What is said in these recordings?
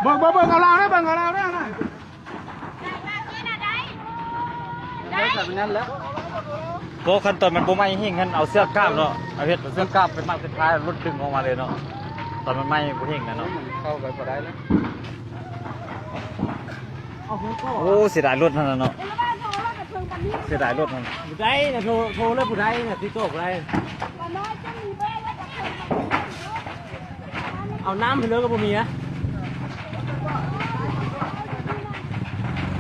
เบิ่งเบิ่งเบิ่งเอาลาวนะ เบิ่งเอาลาวนะ Cóขั้นตอนมันบ่ไหม้แฮง เอาเสื้อกล้ามเนาะ เอาเฮ็ดเอาเสื้อกล้ามเป็นมัดสุดท้าย รถดึงออกมาเลยเนาะ ตอนมันไหม้บ่แฮงนะเนาะ เข้าไปบ่ได้แล้ว โอ้ เสียดายรถนั่นน่ะเนาะ เสียดายรถนั่น ผู้ใดนะ โทร โทรเลยผู้ใดนะ ติดต่อผู้ใด เอาน้ำไปเลยก็บ่มีนะ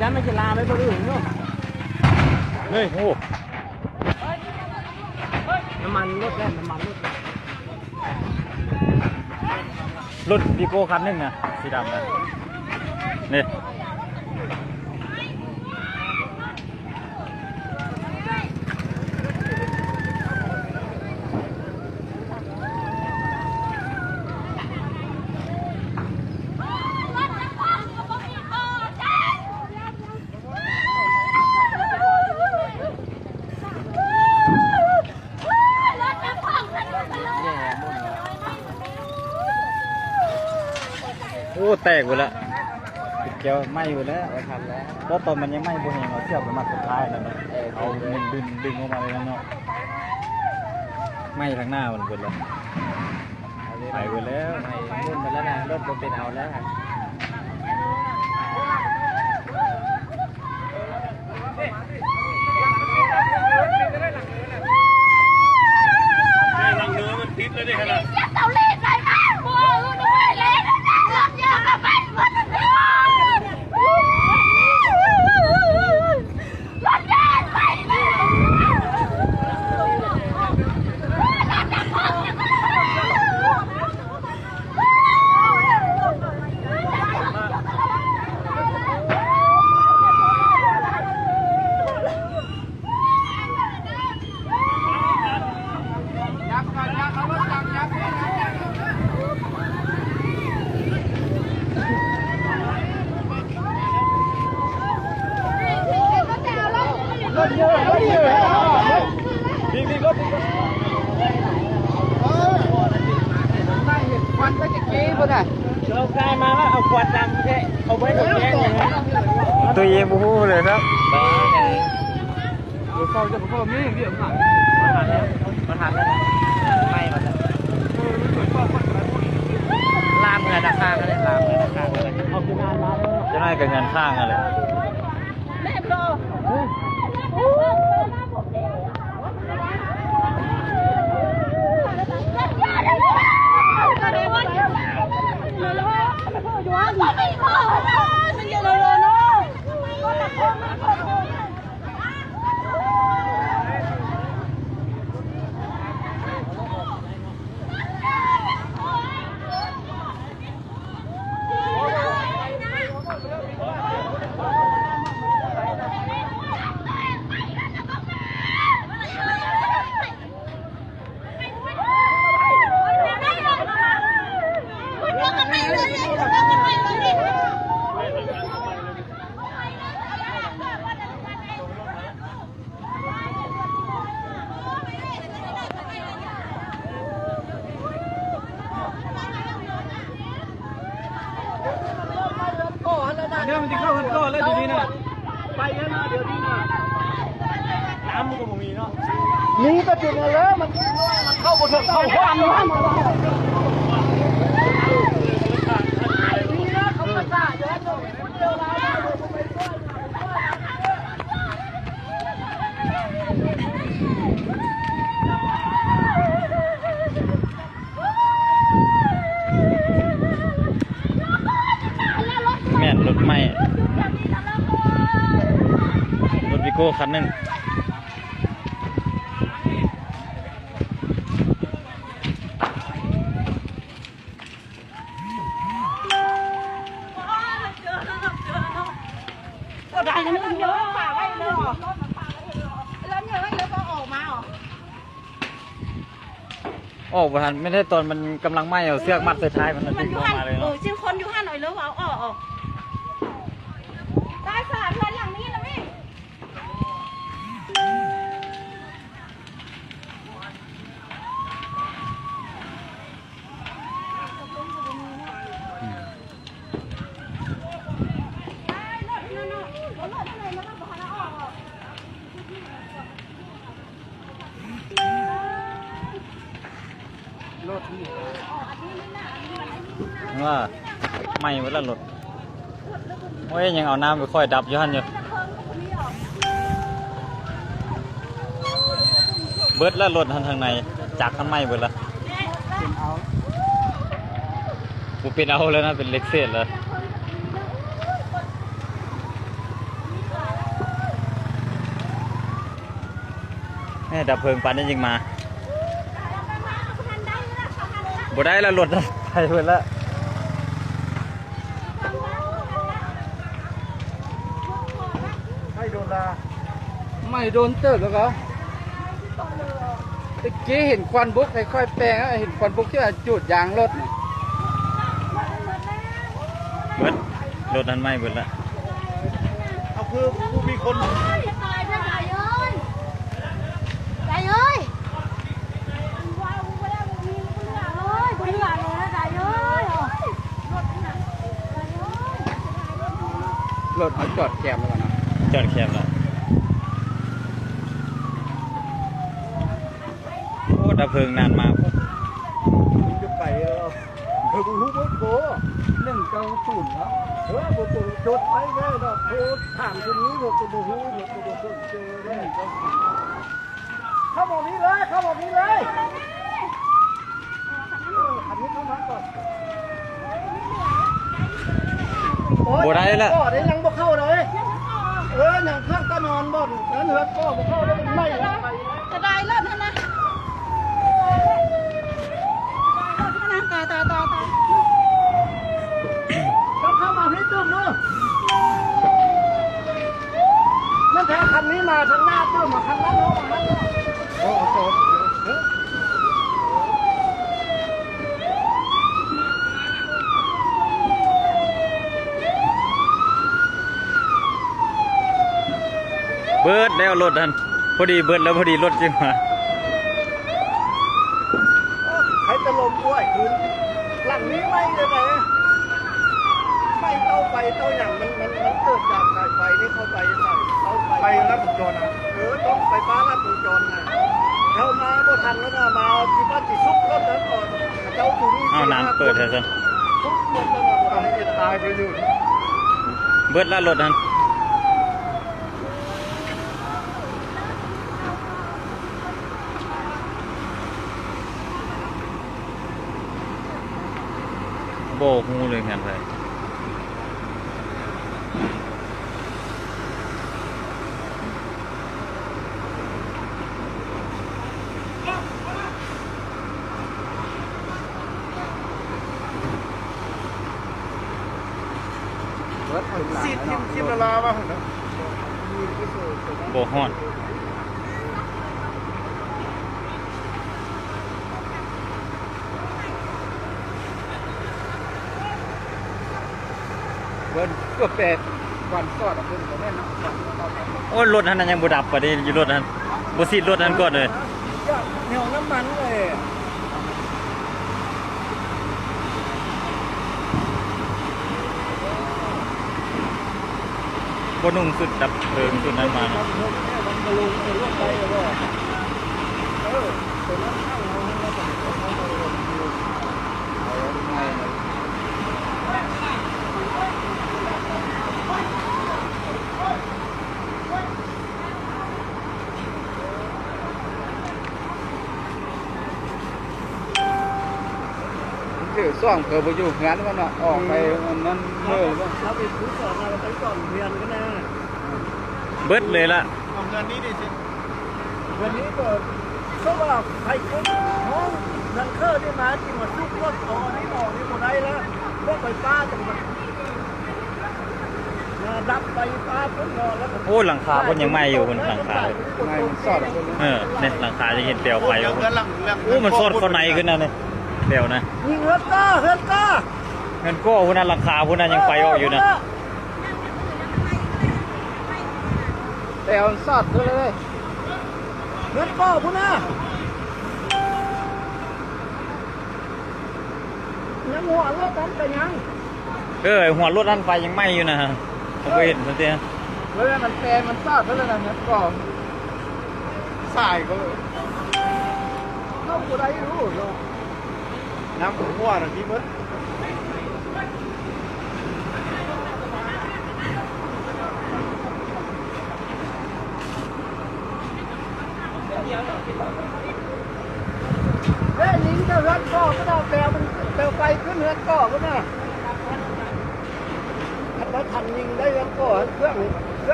ย้ำมันจะลามไปบ่อื่นเนาะ เฮ้ย โอ้ น้ำมันลดแล้ว น้ำมันลดแล้ว รถวีโก้คันหนึ่งนะ สีดำนะ นี่ โอ้ แตกหมดแล้ว เขียวไหม้หมดแล้ว ไม่ทันแล้ว เพราะตอนมันยังไหม้บ่แฮง เอาเสื้อไปมัดสุดท้ายนั่นนะ เออ เอามันดึง ดึงออกมาเลยนะเนาะ ไหม้ทางหน้ามันหมดแล้ว อันนี้ ไปหมดแล้ว ไหม้หมดแล้วนะ รถบ่เป็นเอาแล้วครับ ควันก็จะกี้พุ่นน่ะ เรากลายมาแล้วเอาควันดำแค่เอาไว้ตรงนี้เลยนะ ตัวเองบ่ฮู้เลยครับ เดี๋ยวเฝ้าจะเฝ้ามีเรื่องหลัง มันหันแล้ว มันหันแล้ว ไม่มันแล้ว ลามเงินข้างเลย ลามเงินข้างเลย เอาคืนงานมาเลย จะได้กับเงินข้างอะไร เดี๋ยวมันจะเข้ากันก่อนแล้วเดี๋ยวนี้นะ ไปแล้วนะเดี๋ยวนี้นะ น้ำมันก็บ่มีเนาะ นี่ก็จริงแล้วมัน มันเข้าบ่ถึงเข้าบ้านมัน แม่นรถไหม้ รถวีโก้คันหนึ่ง ออกบ่ทัน ไม่ได้ตอนมันกำลังไหม้ เอาเชือกมัดใส่ท้ายมัน มันดึงออกมาเลยเนาะ เออ ซึ่งคนอยู่หั่นเอาแล้วเอาออก ออก ตายสามเดือนหลังนี้นะแม่ อืม Wa, maij ua laj lod. Ua yeej au nam khoj dab yuj han yog. Npawd laj lod han thaag nais, tsav han maij npawd lawm. Kuv pib au lawm na, pib lej xej lawm. Dab pheej pas nej yeej mas. Npawd dai laj lod, pais npawd lawm. Maij doon tawm lawm ko. Tag kis heev khuam npub, khoj khoj peem, heev khuam npub thiaj cuam yaav lod. Npawd, lod han maij npawd lawm. Lod ho coj kheem lawm no. Coj kheem lawm. Ua dab pheej naj mas. Kuv hu muab ko, neeg kau tum no, kuv tus cod paib na, tham tus nub, tus mus hu, tus tus tus tus, neeg kau tum. Khau mom miv lawm, khau mom miv lawm. Npawd dai lawm. Npawd lawm lod han, pog di npawd lawm pog di lod tsis mas. Hais tau lom ua hwv, laj miv maij li ntawd, maij tau fais tau yam, mas mas mas tawm tsam daim fais li tau fais, tau fais, fais laj mus cov na, tau fais pab laj mus cov na. Dhau mas muaj thav lawm na mas tsis pab tsis sub loj ntawd os, cauv tus ni. Au, nas pawm thiab xwb. Npawd laj lod han. Npau hub li ntag. Npau hod. Ua lod han na yeej npau dab pas li, yus lod han, npau xij lod han koj na. Npau nug xwb dab pheej xwb na mas. Kuv tseem xoj nkawd puas yug hnab no, os, npawd li lawm. Ub, las qha kuj nyeem maij yus, las qha. Las qha yeej pem pais. Ub, mas soj qhov nais kwv na, pem na. Hnab koj puas na, las qha puas na, yeej pais yus na. Huam luaj dab pais yeej maij yus na. Kuv pom xwb tiag.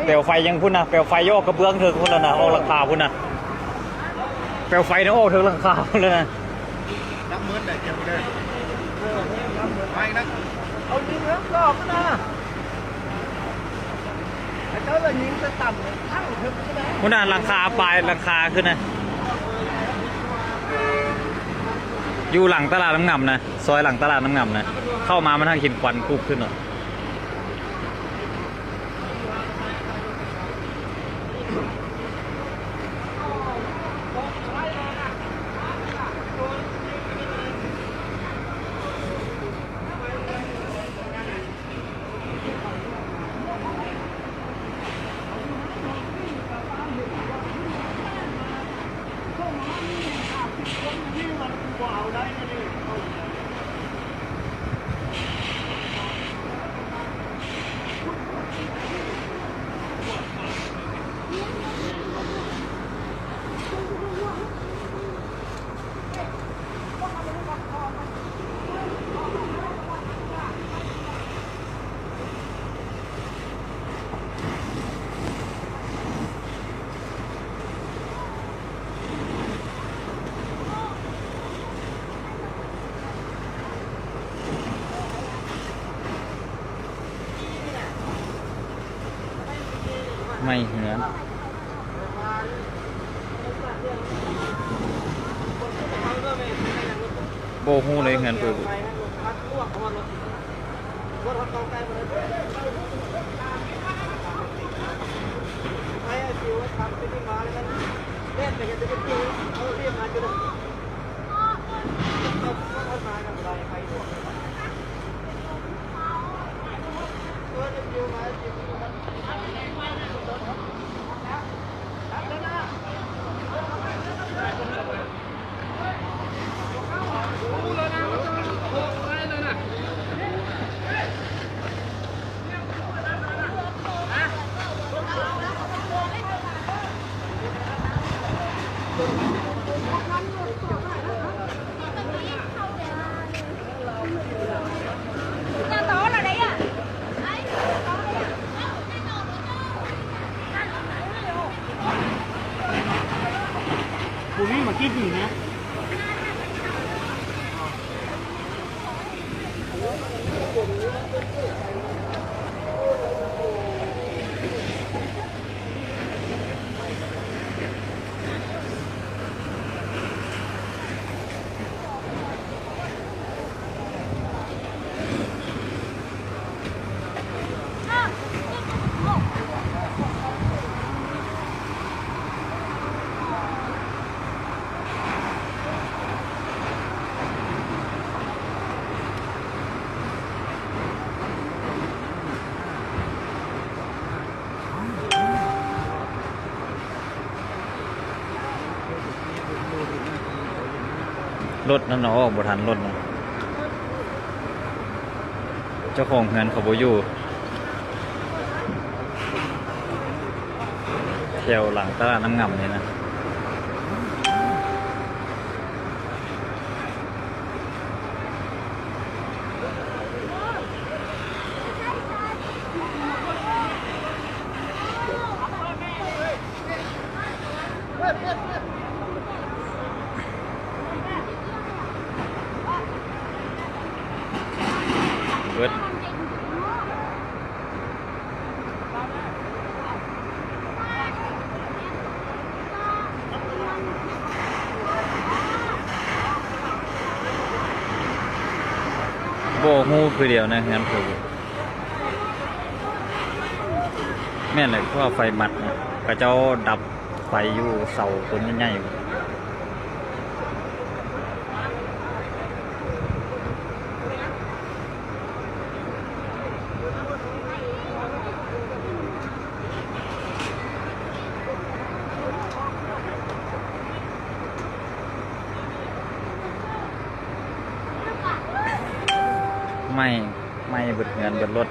Peb fais yeej phub na, peb fais yuav ob kab npwb thawv phub lawm na, ob las qha phub na. Peb fais no ob thawv las qha phub lawm na. Phub na las qha pais las qha khwb na. Yus lam taj las Nab Ngam na, xoay lam taj las Nab Ngam na. Thaum mas mas thaj khin kuas kub khwb no. Maij hwv. Puas hu li hwv pw. Lub no no, puas thav lub no. Cov khoom hwv qhov puas yuj. Theo lam taj las Nab Ngam li na. Puas hu khwv diam na, hwv pw. Mej lawm kuj fais mas, koj cov dab fais yus xaus tus nyaij nyaij. Maij, maij npwt hwv npwt lub.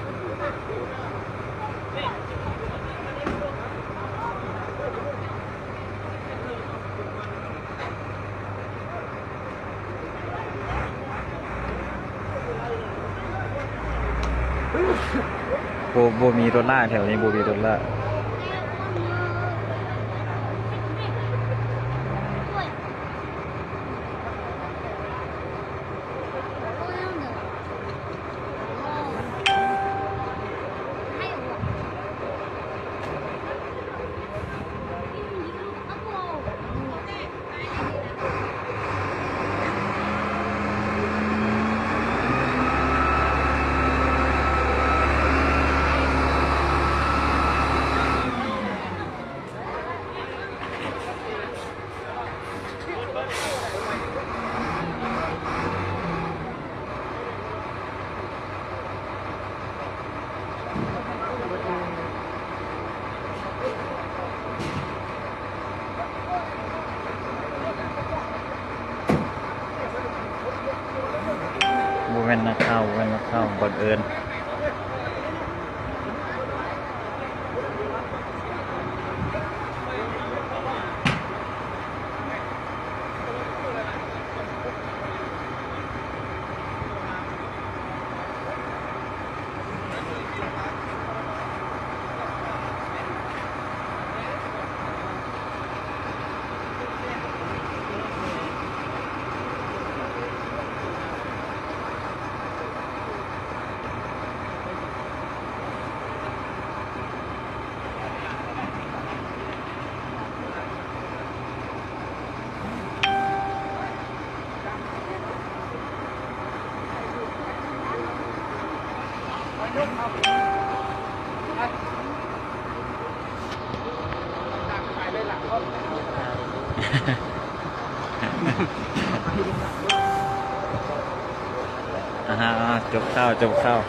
Puas, puas mis dollar,แถวนี้ puas mis dollar? Vui vẻ nào không, vui vẻ nào không, bạn ơn. Aha, cov khau, cov khau.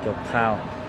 Cov khau.